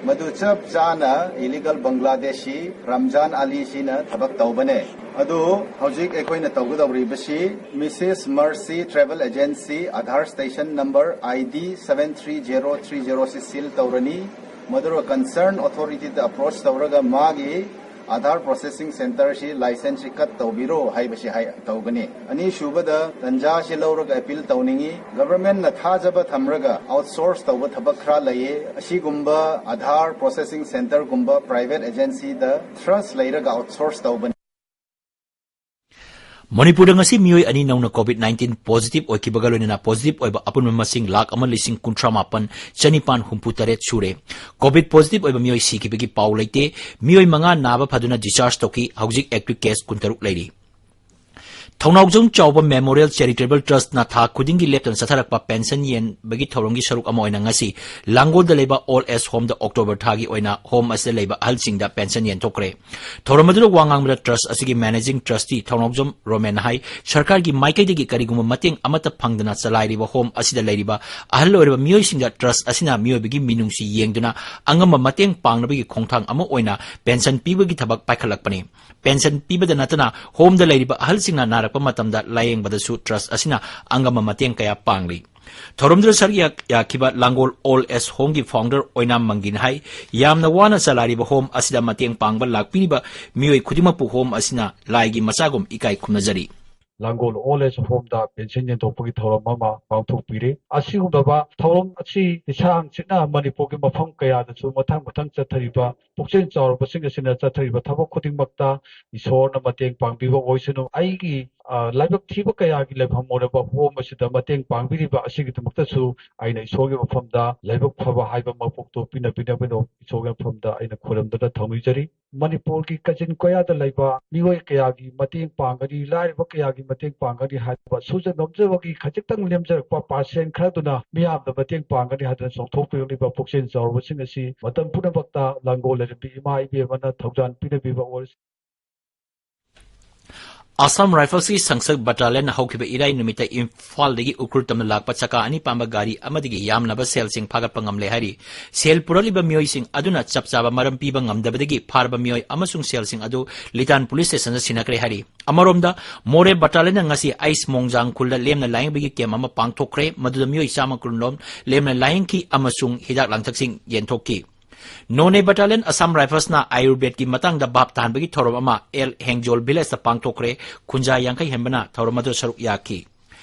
ꯃꯗꯨ ꯆꯞ ꯆꯥꯅ illegal Bangladeshi ꯔꯝꯖꯥꯟ ꯑꯂꯤꯁꯤꯅ ꯊꯕꯛ ꯇꯧꯕꯅꯦ꯫ ꯑꯗꯨ ꯍꯧꯖꯤꯛ ꯑꯩꯈꯣꯏꯅ ꯇꯧꯒꯗꯧꯔꯤꯕꯁꯤ Missus Mercy Travel Agency Aadhaar Station Number I D seven three zero three zero ꯁꯤ seal ꯇꯧꯔꯅꯤ꯫ ꯃꯗꯨꯒ concern authorityꯗ approach ꯇꯧꯔꯒ ꯃꯥꯒꯤ Aadhaar processing centreꯁꯤ licenseꯁꯤ cut ꯇꯧꯕꯤꯔꯣ ꯍꯥꯏꯕꯁꯤ ꯍꯥꯏ ꯇꯧꯒꯅꯤ꯫ ꯑꯅꯤꯁꯨꯕꯗ ꯇꯟꯖꯥꯁꯤ ꯂꯧꯔꯒ appeal ꯇꯧꯅꯤꯡꯏ꯫ Governmentꯅ ꯊꯥꯖꯕ ꯊꯝꯔꯒ outsource ꯇꯧꯕ ꯊꯕꯛ ꯈꯔ ꯂꯩꯌꯦ꯫ ꯑꯁꯤꯒꯨꯝꯕ Aadhaar processing centreꯒꯨꯝꯕ private agencyꯗ trust ꯂꯩꯔꯒ outsource ꯇꯧꯕꯅꯤ꯫ ꯃꯅꯤꯄꯨꯔꯗ ꯉꯁꯤ ꯃꯤꯑꯣꯏ ꯑꯅꯤ ꯅꯧꯅ COVID nineteen positive ꯑꯣꯏꯈꯤꯕꯒ ꯂꯣꯏꯅꯅ positive ꯑꯣꯏꯕ ꯑꯄꯨꯟꯕ ꯃꯁꯤꯡ ꯂꯥꯈ ꯑꯃ ꯂꯤꯁꯤꯡ ꯀꯨꯟꯊ꯭ꯔꯥ ꯃꯥꯄꯟ ꯆꯅꯤꯄꯥꯟ ꯍꯨꯝꯐꯨ ꯇꯔꯦꯠ ꯁꯨꯔꯦ꯫ COVID positive ꯑꯣꯏꯕ ꯃꯤꯑꯣꯏ ꯁꯤꯈꯤꯕꯒꯤ ꯄꯥꯎ ꯂꯩꯇꯦ꯫ ꯃꯤꯑꯣꯏ ꯃꯉꯥ ꯅꯥꯕ ꯐꯗꯨꯅ discharge ꯇꯧꯈꯤ꯫ ꯍꯧꯖꯤꯛ active case ꯀꯨꯟꯇꯔꯨꯛ ꯂꯩꯔꯤ꯫ ꯊꯧꯅꯥꯎꯖꯝ ꯆꯥꯎꯕ Memorial Charitable Trustꯅ ꯊꯥ ꯈꯨꯗꯤꯡꯒꯤ ꯂꯦꯞꯇꯅ ꯆꯠꯊꯔꯛꯄ pension ꯌꯦꯟꯕꯒꯤ ꯊꯧꯔꯝꯒꯤ ꯁꯔꯨꯛ ꯑꯃ ꯑꯣꯏꯅ ꯉꯁꯤ ꯂꯥꯡꯒꯣꯜꯗ ꯂꯩꯕ Old Age Homeꯗ October ꯊꯥꯒꯤ ꯑꯣꯏꯅ home ꯑꯁꯤꯗ ꯂꯩꯕ ꯑꯍꯜꯁꯤꯡꯗ pension ꯌꯦꯟꯊꯣꯛꯈ꯭ꯔꯦ꯫ ꯊꯧꯔꯝ ꯑꯗꯨꯗ ꯋꯥ ꯉꯥꯡꯕꯗ trust ꯑꯁꯤꯒꯤ managing trustee ꯊꯧꯅꯥꯎꯖꯝ ꯔꯣꯃꯦꯟꯅ ꯍꯥꯏ, ꯁꯔꯀꯥꯔꯒꯤ ꯃꯥꯏꯀꯩꯗꯒꯤ ꯀꯔꯤꯒꯨꯝꯕ ꯃꯇꯦꯡ ꯑꯃꯠꯇ ꯐꯪꯗꯅ ꯆꯂꯥꯏꯔꯤꯕ home ꯑꯁꯤꯗ ꯂꯩꯔꯤꯕ ꯑꯍꯜ ꯑꯣꯏꯔꯕ ꯃꯤꯑꯣꯏꯁꯤꯡꯗ trust ꯑꯁꯤꯅ ꯃꯤꯑꯣꯏꯕꯒꯤ ꯃꯤꯅꯨꯡꯁꯤ ꯌꯦꯡꯗꯨꯅ ꯑꯉꯝꯕ ꯃꯇꯦꯡ ꯄꯥꯡꯅꯕꯒꯤ ꯈꯣꯡꯊꯥꯡ ꯑꯃ ꯑꯣꯏꯅ pension ꯄꯤꯕꯒꯤ ꯊꯕꯛ ꯄꯥꯏꯈꯠꯂꯛꯄꯅꯤ꯫ Pension ꯄꯤꯕꯗ ꯅꯠꯇꯅ homeꯗ ꯂꯩꯔꯤꯕ ꯑꯍꯜꯁꯤꯡꯅ ꯅꯥꯔꯛꯄ ꯃꯇꯝꯗ ꯂꯥꯌꯦꯡꯕꯗꯁꯨ trust ꯑꯁꯤꯅ ꯑꯉꯝꯕ ꯃꯇꯦꯡ ꯀꯌꯥ ꯄꯥꯡꯂꯤ꯫ ꯊꯧꯔꯝꯗꯨꯗ ꯁꯔꯨꯛ ꯌꯥ-, ꯌꯥꯈꯤꯕ ꯂꯥꯡꯒꯣꯜ Old Age Homeꯒꯤ founder ꯑꯣꯏꯅꯥꯝ ꯃꯪꯒꯤꯅ ꯍꯥꯏ, ꯌꯥꯝꯅ ꯋꯥꯅ ꯆꯂꯥꯏꯔꯤꯕ home ꯑꯁꯤꯗ ꯃꯇꯦꯡ ꯄꯥꯡꯕ ꯂꯥꯛꯄꯤꯔꯤꯕ ꯃꯤꯑꯣꯏ ꯈꯨꯗꯤꯡꯃꯛꯄꯨ home ꯑꯁꯤꯅ ꯂꯥꯏꯒꯤ ꯃꯆꯥꯒꯨꯝ ꯏꯀꯥꯏ ꯈꯨꯝꯅꯖꯔꯤ꯫ ꯂꯥꯡꯒꯣꯜ Old Age Homeꯗ pension ꯌꯦꯟꯊꯣꯛꯄꯒꯤ ꯊꯧꯔꯝ ꯑꯃ ꯄꯥꯡꯊꯣꯛꯄꯤꯔꯦ꯫ ꯑꯁꯤꯒꯨꯝꯂꯕ ꯊꯧꯔꯝ ꯑꯁꯤ ꯏꯁꯥ ꯍꯥꯡꯆꯤꯠꯅ ꯃꯅꯤꯄꯨꯔꯒꯤ ꯃꯐꯝ ꯀꯌꯥꯗꯁꯨ ꯃꯊꯪ ꯃꯊꯪ ꯆꯠꯊꯔꯤꯕ ꯄꯨꯛꯆꯦꯜ ꯆꯥꯎꯔꯕꯁꯤꯡ ꯑꯁꯤꯅ ꯆꯠꯊꯔꯤꯕ ꯊꯕꯛ ꯈꯨꯗꯤꯡꯃꯛꯇ ꯏꯁꯣꯔꯅ ꯃꯇꯦꯡ ꯄꯥꯡꯕꯤꯕ ꯑꯣꯏꯁꯅꯨ꯫ ꯑꯩꯒꯤ, ꯑ, ꯂꯥꯏꯕꯛ ꯊꯤꯕ ꯀꯌꯥꯒꯤ ꯂꯩꯐꯝ ꯑꯣꯏꯔꯕ home ꯑꯁꯤꯗ ꯃꯇꯦꯡ ꯄꯥꯡꯕꯤꯔꯤꯕ ꯑꯁꯤꯒꯤꯗꯃꯛꯇꯁꯨ ꯑꯩꯅ ꯏꯁꯣꯔꯒꯤ ꯃꯐꯝꯗ ꯂꯥꯏꯕꯛ ꯐꯕ ꯍꯥꯏꯕ ꯃꯄꯣꯛꯇꯣ ꯄꯤꯅꯕꯤꯅꯕꯗꯣ ꯏꯁꯣꯔꯒꯤ ꯃꯐꯝꯗ ꯑꯩꯅ ꯈꯨꯔꯨꯝꯗꯨꯅ ꯊꯧꯅꯤꯖꯔꯤ꯫ ꯃꯅꯤꯄꯨꯔꯒꯤ ꯀꯥꯆꯤꯟ ꯀꯣꯌꯥꯗ ꯂꯩꯕ ꯃꯤꯑꯣꯏ ꯀꯌꯥꯒꯤ ꯃꯇꯦꯡ ꯄꯥꯡꯒꯅꯤ, ꯂꯥꯏꯔꯕ ꯀꯌꯥꯒꯤ ꯃꯇꯦꯡ ꯄꯥꯡꯒꯅꯤ ꯍꯥꯏꯕ ꯁꯨꯖ ꯅꯣꯝꯖꯕꯒꯤ ꯈꯖꯤꯛꯇꯪ ꯂꯦꯝꯖꯔꯛꯄ percent ꯈꯔꯗꯨꯅ ꯃꯤꯌꯥꯝꯗ ꯃꯇꯦꯡ ꯄꯥꯡꯒꯅꯤ ꯍꯥꯏꯗꯨꯅ ꯆꯣꯡꯊꯣꯛꯄꯤꯔꯛꯂꯤꯕ ꯄꯨꯛꯆꯦꯜ ꯆꯥꯎꯔꯕꯁꯤꯡ ꯑꯁꯤ ꯃꯇꯝ ꯄꯨꯝꯅꯃꯛꯇ ꯂꯥꯡꯒꯣꯜ ꯂꯩꯔꯝꯕꯤ ꯏꯃꯥ ꯏꯕꯦꯟ ꯑꯃꯅ ꯊꯧꯖꯥꯜ ꯄꯤꯅꯕꯤꯕ ꯑꯣꯏꯔꯁꯤ꯫ Assam Riflesꯀꯤ ꯁꯪꯁꯛ battalionꯅ ꯍꯧꯈꯤꯕ ꯏꯔꯥꯏ ꯅꯨꯃꯤꯠꯇ ꯏꯝꯐꯥꯜꯗꯒꯤ ꯎꯈ꯭ꯔꯨꯜ ꯇꯝꯅ ꯂꯥꯛꯄ ꯆꯀꯥ ꯑꯅꯤ ꯄꯥꯟꯕ ꯒꯥꯔꯤ ꯑꯃꯗꯒꯤ ꯌꯥꯝꯂꯕ ꯁꯦꯜꯁꯤꯡ ꯐꯥꯒꯠꯄ ꯉꯝꯂꯦ ꯍꯥꯏꯔꯤ꯫ ꯁꯦꯜ ꯄꯨꯔꯛꯂꯤꯕ ꯃꯤꯑꯣꯏꯁꯤꯡ ꯑꯗꯨꯅ ꯆꯞ ꯆꯥꯕ ꯃꯔꯝ ꯄꯤꯕ ꯉꯝꯗꯕꯗꯒꯤ ꯐꯥꯔꯕ ꯃꯤꯑꯣꯏ ꯑꯃꯁꯨꯡ ꯁꯦꯜꯁꯤꯡ ꯑꯗꯨ ꯂꯤꯇꯥꯟ police stationꯗ ꯁꯤꯟꯅꯈ꯭ꯔꯦ ꯍꯥꯏꯔꯤ꯫ ꯑꯃꯔꯣꯝꯗ, ꯃꯣꯔꯦ battalionꯅ ꯉꯁꯤ ꯑꯩꯁ ꯃꯣꯡꯖꯥꯡ ꯈꯨꯜꯗ ꯂꯦꯝꯅ ꯂꯥꯌꯦꯡꯕꯒꯤ camp ꯑꯃ ꯄꯥꯡꯊꯣꯛꯈ꯭ꯔꯦ꯫ ꯃꯗꯨꯗ ꯃꯤꯑꯣꯏ ꯆꯥꯝꯃ ꯀꯨꯟꯔꯣꯝ ꯂꯦꯝꯅ ꯂꯥꯌꯦꯡꯈꯤ ꯑꯃꯁꯨꯡ ꯍꯤꯗꯥꯛ ꯂꯥꯡꯊꯛꯁꯤꯡ ꯌꯦꯟꯊꯣꯛꯈꯤ꯫ Noney battalion Assam Riflesꯅ Ayurvedꯀꯤ ꯃꯇꯥꯡꯗ ꯚꯥꯞ ꯇꯥꯍꯟꯕꯒꯤ ꯊꯧꯔꯝ ꯑꯃ ꯑꯦꯜ ꯍꯦꯡꯖꯣꯜ villageꯇ ꯄꯥꯡꯊꯣꯛꯈ꯭ꯔꯦ꯫ ꯈꯨꯟꯖꯥ ꯌꯥꯡꯈꯩ ꯍꯦꯟꯕꯅ ꯊꯧꯔꯝ ꯑꯗꯨꯗ ꯁꯔꯨꯛ ꯌꯥꯈꯤ꯫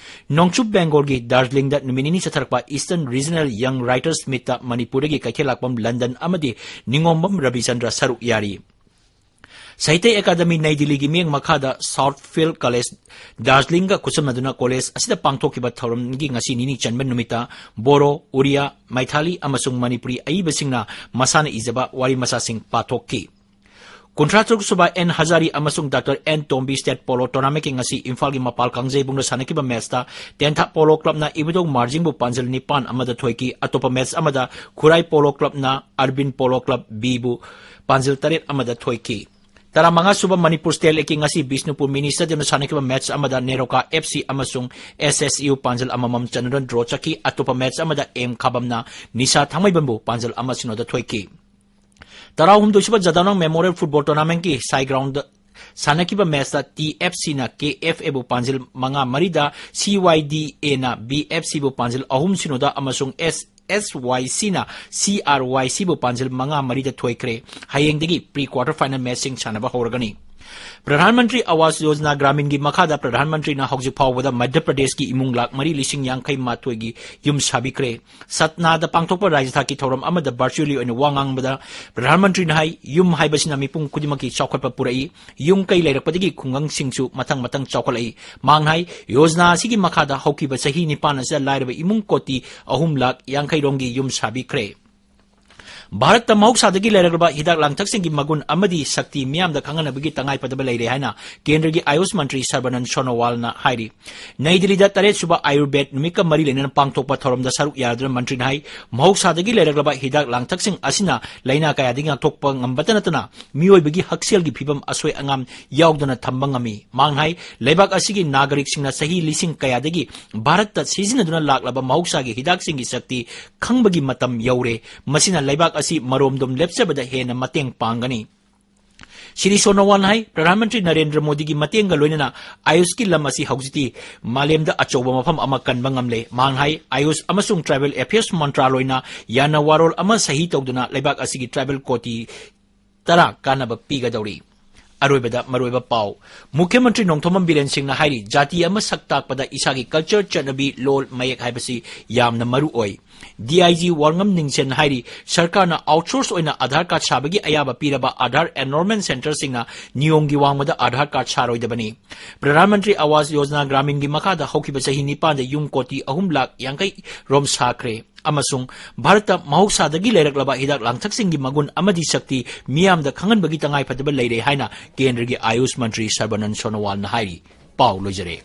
ꯅꯣꯡꯆꯨꯞ ꯕꯦꯡꯒꯣꯜꯒꯤ ꯗꯥꯔꯖꯤꯂꯤꯡꯗ ꯅꯨꯃꯤꯠ ꯅꯤꯅꯤ ꯆꯠꯊꯔꯛꯄ Eastern Regional Young Writers Meetꯇ ꯃꯅꯤꯄꯨꯔꯗꯒꯤ ꯀꯩꯊꯦꯜ ꯂꯥꯛꯄꯝ ꯂꯟꯗꯟ ꯑꯃꯗꯤ ꯅꯤꯉꯣꯝꯕꯝ ꯔꯕꯤꯆꯟꯗ꯭ꯔ ꯁꯔꯨꯛ ꯌꯥꯔꯤ꯫ ꯁꯥꯍꯤꯇ꯭ꯌ ꯑꯦꯀꯥꯗꯃꯤ ꯅꯩ ꯗꯤꯜꯂꯤꯒꯤ ꯃꯤꯠꯌꯦꯡ ꯃꯈꯥꯗ ꯁꯥꯎꯠ ꯐꯤꯜꯗ ꯀꯣꯂꯦꯖ ꯗꯥꯔꯖꯤꯂꯤꯡꯒ ꯈꯨꯠꯁꯝꯅꯗꯨꯅ ꯀꯣꯂꯦꯖ ꯑꯁꯤꯗ ꯄꯥꯡꯊꯣꯛꯈꯤꯕ ꯊꯧꯔꯝꯒꯤ ꯉꯁꯤ ꯅꯤꯅꯤ ꯆꯟꯕ ꯅꯨꯃꯤꯠꯇ ꯕꯣꯔꯣ, ꯎꯔꯤꯌꯥ, ꯃꯩꯊꯥꯂꯤ ꯑꯃꯁꯨꯡ ꯃꯅꯤꯄꯨꯔꯤ ꯑꯏꯕꯁꯤꯡꯅ ꯃꯁꯥꯅ ꯏꯖꯕ ꯋꯥꯔꯤ ꯃꯆꯥꯁꯤꯡ ꯄꯥꯊꯣꯛꯈꯤ꯫ ꯀꯨꯟꯊ꯭ꯔꯥ ꯇꯔꯨꯛ ꯁꯨꯕ ꯑꯦꯟ ꯍꯖꯥꯔꯤ ꯑꯃꯁꯨꯡ doctor N Tombi state polo ꯇꯣꯔꯅꯥꯃꯦꯟꯠꯀꯤ ꯉꯁꯤ ꯏꯝꯐꯥꯜꯒꯤ ꯃꯄꯥꯜ ꯀꯥꯡꯖꯩꯕꯨꯡꯗ ꯁꯥꯟꯅꯈꯤꯕ ꯃꯦꯠꯁꯇ ꯇꯦꯟꯊꯥ ꯄꯣꯂꯣ ꯀ꯭ꯂꯕꯅ ꯏꯕꯨꯙꯧ ꯃꯥꯔꯖꯤꯡꯕꯨ ꯄꯥꯟꯖꯜ ꯅꯤꯄꯥꯟ ꯑꯃꯗ ꯊꯣꯏꯈꯤ꯫ ꯑꯇꯣꯞꯄ ꯃꯦꯠꯁ ꯑꯃꯗ ꯈꯨꯔꯥꯏ ꯄꯣꯂꯣ ꯀ꯭ꯂꯕꯅ ꯑꯔꯕꯤꯟ ꯄꯣꯂꯣ ꯀ꯭ꯂꯕ ꯕꯤꯕꯨ ꯄꯥꯟꯖꯜ ꯇꯔꯦꯠ ꯑꯃꯗ ꯊꯣꯏꯈꯤ꯫ ꯇꯔꯥꯃꯉꯥ ꯁꯨꯕ ꯃꯅꯤꯄꯨꯔ ꯁ꯭ꯇꯦꯠ ꯂꯤꯒꯀꯤ ꯉꯁꯤ ꯕꯤꯁꯅꯨꯄꯨꯔ ꯃꯤꯅꯤ ꯁ꯭ꯇꯦꯗꯤꯌꯝꯗ ꯁꯥꯟꯅꯈꯤꯕ ꯃꯦꯠꯁ ꯑꯃꯗ ꯅꯦꯔꯣꯀꯥ ꯑꯦꯐ ꯁꯤ ꯑꯃꯁꯨꯡ ꯑꯦꯁ ꯑꯦꯁ ꯌꯨ ꯄꯥꯟꯖꯜ ꯑꯃꯃꯝ ꯆꯟꯅꯗꯨꯅ ꯗ꯭ꯔꯣ ꯆꯠꯈꯤ꯫ ꯑꯇꯣꯞꯄ ꯃꯦꯠꯁ ꯑꯃꯗ ꯑꯦꯝ ꯈꯥꯕꯝꯅ ꯅꯤꯁꯥ ꯊꯥꯡꯃꯩꯕꯟꯕꯨ ꯄꯥꯟꯖꯜ ꯑꯃ ꯁꯤꯅꯣꯗ ꯊꯣꯏꯈꯤ꯫ ꯇꯔꯥꯍꯨꯝꯗꯣꯏ ꯁꯨꯕ ꯖꯗꯥꯅꯣꯡ ꯃꯦꯃꯣꯔꯤꯌꯦꯜ ꯐꯨꯠꯕꯣꯜ ꯇꯣꯔꯅꯥꯃꯦꯟꯠꯀꯤ ꯁꯥꯏ ꯒ꯭ꯔꯥꯎꯟꯗ ꯁꯥꯟꯅꯈꯤꯕ ꯃꯦꯠꯁꯇ ꯇꯤ ꯑꯦꯐ ꯁꯤꯅ ꯀꯦ ꯑꯦꯐ ꯑꯦꯕꯨ ꯄꯥꯟꯖꯤꯜ ꯃꯉꯥ ꯃꯔꯤꯗ, ꯁꯤ ꯋꯥꯏ ꯗꯤ ꯑꯦꯅ ꯕꯤ ꯑꯦꯐ ꯁꯤꯕꯨ ꯄꯥꯟꯖꯤꯜ ꯑꯍꯨꯝ ꯁꯤꯅꯣꯗ ꯑꯃꯁꯨꯡ ꯑꯦꯁ ꯑꯦꯁ ꯋꯥꯏ ꯁꯤꯅ ꯁꯤ ꯑꯥꯔ ꯋꯥꯏ ꯁꯤꯕꯨ ꯄꯥꯟꯖꯤꯜ ꯃꯉꯥ ꯃꯔꯤꯗ ꯊꯣꯏꯈ꯭ꯔꯦ꯫ ꯍꯌꯦꯡꯗꯒꯤ ꯄ꯭ꯔꯤ ꯀ꯭ꯋꯥꯔꯇꯔ ꯐꯥꯏꯅꯦꯜ ꯃꯦꯠꯁꯁꯤꯡ ꯁꯥꯟꯅꯕ ꯍꯧꯔꯒꯅꯤ꯫ ꯄ꯭ꯔꯙꯥꯟ ꯃꯟꯇ꯭ꯔꯤ ꯑꯋꯥꯁ ꯌꯣꯖꯅꯥ ꯒ꯭ꯔꯥꯃꯤꯟꯒꯤ ꯃꯈꯥꯗ ꯄ꯭ꯔꯙꯥꯟ ꯃꯟꯇ꯭ꯔꯤꯅ ꯍꯧꯖꯤꯛ ꯐꯥꯎꯕꯗ ꯃꯙ꯭ꯌ ꯄ꯭ꯔꯗꯦꯁꯀꯤ ꯏꯃꯨꯡ ꯂꯥꯈ ꯃꯔꯤ ꯂꯤꯁꯤꯡ ꯌꯥꯡꯈꯩ ꯃꯥꯊꯣꯏꯒꯤ ꯌꯨꯝ ꯁꯥꯕꯤꯈ꯭ꯔꯦ꯫ ꯁꯠꯅꯥꯗ ꯄꯥꯡꯊꯣꯛꯄ ꯔꯥꯖ꯭ꯌ ꯊꯥꯛꯀꯤ ꯊꯧꯔꯝ ꯑꯃꯗ ꯚꯔꯆꯨꯑꯦꯂꯤ ꯑꯣꯏꯅ ꯋꯥ ꯉꯥꯡꯕꯗ ꯄ꯭ꯔꯙꯥꯟ ꯃꯟꯇ꯭ꯔꯤꯅ ꯍꯥꯏ, ꯌꯨꯝ ꯍꯥꯏꯕꯁꯤꯅ ꯃꯤꯄꯨꯝ ꯈꯨꯗꯤꯡꯃꯛꯀꯤ ꯆꯥꯎꯈꯠꯄ ꯄꯨꯔꯛꯏ꯫ ꯌꯨꯝ ꯀꯩ ꯂꯩꯔꯛꯄꯗꯒꯤ ꯈꯨꯡꯒꯪꯁꯤꯡꯁꯨ ꯃꯊꯪ ꯃꯊꯪ ꯆꯥꯎꯈꯠꯂꯛꯏ꯫ ꯃꯍꯥꯛꯅ ꯍꯥꯏ, ꯌꯣꯖꯅꯥ ꯑꯁꯤꯒꯤ ꯃꯈꯥꯗ ꯍꯧꯈꯤꯕ ꯆꯍꯤ ꯅꯤꯄꯥꯟ ꯑꯁꯤꯗ ꯂꯥꯏꯔꯕ ꯏꯃꯨꯡ ꯀꯣꯇꯤ ꯑꯍꯨꯝ ꯂꯥꯈ ꯌꯥꯡꯈꯩ ꯔꯣꯝꯒꯤ ꯌꯨꯝ ꯁꯥꯕꯤꯈ꯭ꯔꯦ꯫ ꯚꯥꯔꯠꯇ ꯃꯍꯧꯁꯥꯗꯒꯤ ꯂꯩꯔꯛꯂꯕ ꯍꯤꯗꯥꯛ ꯂꯥꯡꯊꯛꯁꯤꯡꯒꯤ ꯃꯒꯨꯟ ꯑꯃꯗꯤ ꯁꯛꯇꯤ ꯃꯤꯌꯥꯝꯗ ꯈꯪꯍꯟꯅꯕꯒꯤ ꯇꯉꯥꯏꯐꯗꯕ ꯂꯩꯔꯦ ꯍꯥꯏꯅ ꯀꯦꯟꯗ꯭ꯔꯒꯤ ꯑꯥꯌꯨꯁ ꯃꯟꯇ꯭ꯔꯤ ꯁꯔꯕꯥꯅꯟꯗ ꯁꯣꯅꯣꯋꯥꯜꯅ ꯍꯥꯏꯔꯤ꯫ ꯅꯩ ꯗꯤꯜꯂꯤꯗ ꯇꯔꯦꯠ ꯁꯨꯕ ꯑꯥꯌꯨꯔꯕꯦꯗ ꯅꯨꯃꯤꯠꯀ ꯃꯔꯤ ꯂꯩꯅꯅ ꯄꯥꯡꯊꯣꯛꯄ ꯊꯧꯔꯝꯗ ꯁꯔꯨꯛ ꯌꯥꯗꯨꯅ ꯃꯟꯇ꯭ꯔꯤꯅ ꯍꯥꯏ, ꯃꯍꯧꯁꯥꯗꯒꯤ ꯂꯩꯔꯛꯂꯕ ꯍꯤꯗꯥꯛ ꯂꯥꯡꯊꯛꯁꯤꯡ ꯑꯁꯤꯅ ꯂꯥꯏꯅꯥ ꯀꯌꯥꯗꯒꯤ ꯉꯥꯛꯊꯣꯛꯄ ꯉꯝꯕꯇ ꯅꯠꯇꯅ ꯃꯤꯑꯣꯏꯕꯒꯤ ꯍꯛꯁꯦꯜꯒꯤ ꯐꯤꯕꯝ ꯑꯁꯣꯏ ꯑꯉꯥꯝ ꯌꯥꯎꯗꯅ ꯊꯝꯕ ꯉꯝꯃꯤ꯫ ꯃꯍꯥꯛꯅ ꯍꯥꯏ, ꯂꯩꯕꯥꯛ ꯑꯁꯤꯒꯤ ꯅꯥꯒꯔꯤꯛꯁꯤꯡꯅ ꯆꯍꯤ ꯂꯤꯁꯤꯡ ꯀꯌꯥꯗꯒꯤ ꯚꯥꯔꯠꯇ ꯁꯤꯖꯤꯟꯅꯗꯨꯅ ꯂꯥꯛꯂꯕ ꯃꯍꯧꯁꯥꯒꯤ ꯍꯤꯗꯥꯛꯁꯤꯡꯒꯤ ꯁꯛꯇꯤ ꯈꯪꯕꯒꯤ ꯃꯇꯝ ꯌꯧꯔꯦ꯫ ꯃꯁꯤꯅ ꯂꯩꯕꯥꯛ ꯑꯁꯤ ꯃꯔꯣꯝꯗꯣꯝ ꯂꯦꯞꯆꯕꯗ ꯍꯦꯟꯅ ꯃꯇꯦꯡ ꯄꯥꯡꯒꯅꯤ꯫ ꯁ꯭ꯔꯤ ꯁꯣꯅꯣꯋꯥꯜꯅ ꯍꯥꯏ, ꯄ꯭ꯔꯙꯥꯟ ꯃꯟꯇ꯭ꯔꯤ ꯅꯔꯦꯟꯗ꯭ꯔ ꯃꯣꯗꯤꯒꯤ ꯃꯇꯦꯡꯒ ꯂꯣꯏꯅꯅ ꯑꯥꯌꯨꯁꯀꯤ ꯂꯝ ꯑꯁꯤ ꯍꯧꯖꯤꯛꯇꯤ ꯃꯥꯂꯦꯝꯗ ꯑꯆꯧꯕ ꯃꯐꯝ ꯑꯃ ꯀꯟꯕ ꯉꯝꯂꯦ꯫ ꯃꯍꯥꯛꯅ ꯍꯥꯏ, ꯑꯥꯌꯨꯁ ꯑꯃꯁꯨꯡ ꯇ꯭ꯔꯥꯏꯕꯦꯜ ꯑꯦꯐꯤꯌꯔꯁ ꯃꯟꯇ꯭ꯔꯥꯂꯣꯏꯅ ꯌꯥꯅ ꯋꯥꯔꯣꯜ ꯑꯃ ꯁꯍꯤ ꯇꯧꯗꯨꯅ ꯂꯩꯕꯥꯛ ꯑꯁꯤꯒꯤ ꯇ꯭ꯔꯥꯏꯕꯦꯜ ꯀꯣꯇꯤ ꯇꯔꯥ ꯀꯥꯟꯅꯕ ꯄꯤꯒꯗꯧꯔꯤ꯫ ꯑꯔꯣꯏꯕꯗ ꯃꯔꯨꯑꯣꯏꯕ ꯄꯥꯎ꯫ ꯃꯨꯈ꯭ꯌ ꯃꯟꯇ꯭ꯔꯤ ꯅꯣꯡꯊꯣꯝꯕꯝ ꯕꯤꯔꯦꯟ ꯁꯤꯡꯅ ꯍꯥꯏꯔꯤ, ꯖꯥꯇꯤ ꯑꯃ ꯁꯛ ꯇꯥꯛꯄꯗ ꯏꯁꯥꯒꯤ ꯀꯜꯆꯔ, ꯆꯠꯅꯕꯤ, ꯂꯣꯜ, ꯃꯌꯦꯛ ꯍꯥꯏꯕꯁꯤ ꯌꯥꯝꯅ ꯃꯔꯨ ꯑꯣꯏ꯫ ꯗꯤ ꯑꯥꯏ ꯖꯤ ꯋꯥꯉꯝ ꯅꯤꯡꯁꯦꯟ ꯍꯥꯏꯔꯤ, ꯁꯔꯀꯥꯔꯅ ꯑꯥꯎꯠꯁꯣꯔꯁ ꯑꯣꯏꯅ ꯑꯥꯙꯥꯔ ꯀꯥꯔꯗ ꯁꯥꯕꯒꯤ ꯑꯌꯥꯕ ꯄꯤꯔꯕ ꯑꯥꯙꯥꯔ ꯑꯦꯟꯔꯣꯜꯃꯦꯟ ꯁꯦꯟꯇꯔꯁꯤꯡꯅ ꯅꯤꯌꯣꯝꯒꯤ ꯋꯥꯡꯃꯗ ꯑꯥꯙꯥꯔ ꯀꯥꯔꯗ ꯁꯥꯔꯣꯏꯗꯕꯅꯤ꯫ ꯄ꯭ꯔꯙꯥꯟ ꯃꯟꯇ꯭ꯔꯤ ꯑꯋꯥꯁ ꯌꯣꯖꯅꯥ ꯒ꯭ꯔꯥꯃꯤꯟꯒꯤ ꯃꯈꯥꯗ ꯍꯧꯈꯤꯕ ꯆꯍꯤ ꯅꯤꯄꯥꯟꯗ ꯌꯨꯝ ꯀꯣꯇꯤ ꯑꯍꯨꯝ ꯂꯥꯈ ꯌꯥꯡꯈꯩ ꯔꯣꯝ ꯁꯥꯈ꯭ꯔꯦ ꯑꯃꯁꯨꯡ ꯚꯥꯔꯠꯇ ꯃꯍꯧꯁꯥꯗꯒꯤ ꯂꯩꯔꯛꯂꯕ ꯍꯤꯗꯥꯛ ꯂꯥꯡꯊꯛꯁꯤꯡꯒꯤ ꯃꯒꯨꯟ ꯑꯃꯗꯤ ꯁꯛꯇꯤ ꯃꯤꯌꯥꯝꯗ ꯈꯪꯍꯟꯕꯒꯤ ꯇꯉꯥꯏꯐꯗꯕ ꯂꯩꯔꯦ ꯍꯥꯏꯅ ꯀꯦꯟꯗ꯭ꯔꯒꯤ ꯑꯥꯌꯨꯁ ꯃꯟꯇ꯭ꯔꯤ ꯁꯔꯕꯥꯅꯟꯗ ꯁꯣꯅꯣꯋꯥꯜꯅ ꯍꯥꯏꯔꯤ꯫ ꯄꯥꯎ ꯂꯣꯏꯖꯔꯦ꯫